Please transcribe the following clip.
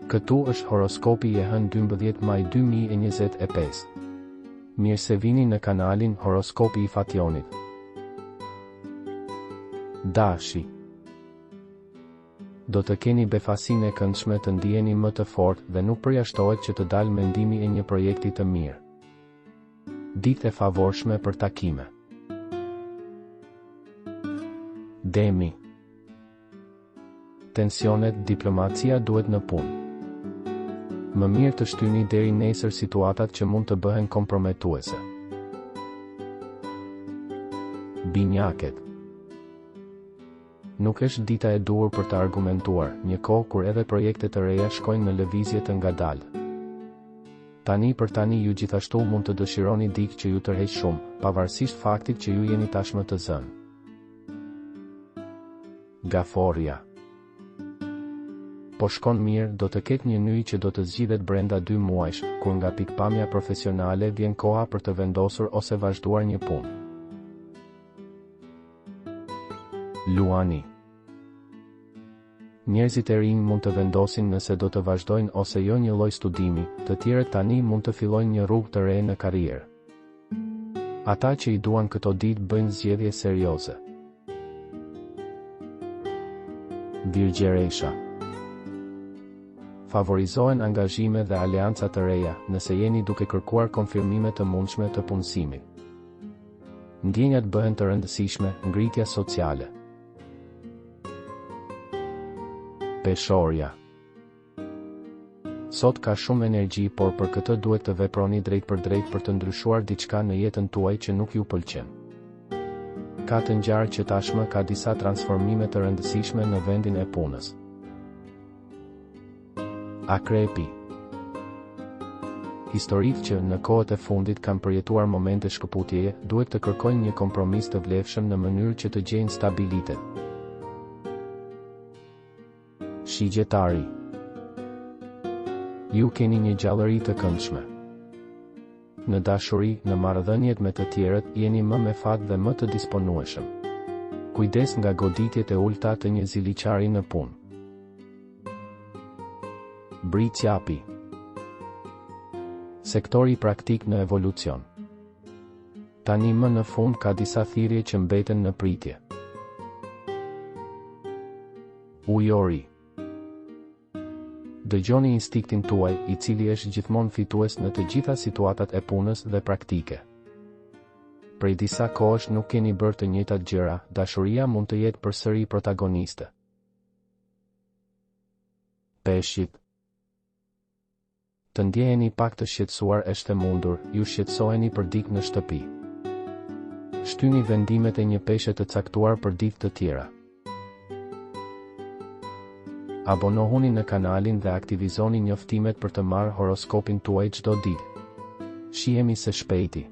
Këtu është horoskopi i e hënë 12 maj 2025. Mirë se vini në kanalin Horoskopi i Fationit. Dashi. Do të keni befasinë e këndshme të ndiheni më të fortë dhe nuk përjashtohet që të dalë mendimi e një projekti të mirë. Ditë e favorshme për takime. Demi. Tensionet, diplomacia duhet në punë. Më mirë të shtyni deri nesër situatat që mund të bëhen komprometuese. Binjaket. Nuk është dita e duhur për të argumentuar, një kohë kur edhe projekte të reja shkojnë në lëvizje të ngadaltë. Tani për tani ju gjithashtu mund të dëshironi dikë që ju tërheq shumë, pavarësisht faktit që ju jeni tashmë të zënë. Gaforrja. Po shkon mirë, do të ketë një nyjë që do të zgjidhet brenda dy muajsh, kur nga pikëpamja profesionale vjen koha për të vendosur ose vazhduar një punë. Luani. Njerëzit e rinj mund të vendosin nëse do të vazhdojnë ose jo një lloj studimi, të tjerët tani mund të fillojnë një rrugë të re në karrierë. Ata që i duan këto ditë bëjnë zgjedhje serioze. Virgjëresha. Favorizohen angazhime dhe aleanca të reja, nëse jeni duke kërkuar konfirmime të mundshme të punësimit. Ndjenjat bëhen të rëndësishme, ngritja sociale. Peshorja. Sot ka shumë energji por për këtë duhet të veproni drejtpërdrejt për të ndryshuar diçka në jetën tuaj që nuk ju pëlqen. Ka të ngjarë që tashmë ka disa transformime të rëndësishme në vendin e punës. Akrepi Historitë që, në kohët e fundit kanë përjetuar momente shkëputjeje, duhet të kërkojnë një kompromis të vlefshëm në mënyrë që të gjejnë stabilitet. Shigjetari. Ju keni një gjallëri të këndshme. Në dashuri, në marrëdhëniet me të tjerët, jeni më me fat dhe më të disponueshëm. Kujdes nga goditjet e ulëta të një ziliqari në punë. Bricjapi. Sektori praktik në evolucion. Tani më në fund ka disa thirrje që mbeten në pritje. Ujori. Dëgjoni instinktin tuaj, i cili është gjithmonë fitues në të gjitha situatat e punës dhe praktike. Prej disa kohësh nuk keni bërë të njëjtat gjëra, dashuria mund të jetë përsëri protagoniste. Peshqit. Të ndjeheni pak të shqetësuar është e mundur, ju shqetësoheni për dikë në shtëpi. Shtyni vendimet e një peshe të caktuar për ditë të tjera. Abonohuni në kanalin dhe aktivizoni njoftimet për të marrë horoskopin tuaj çdo ditë. Shihemi së shpejti.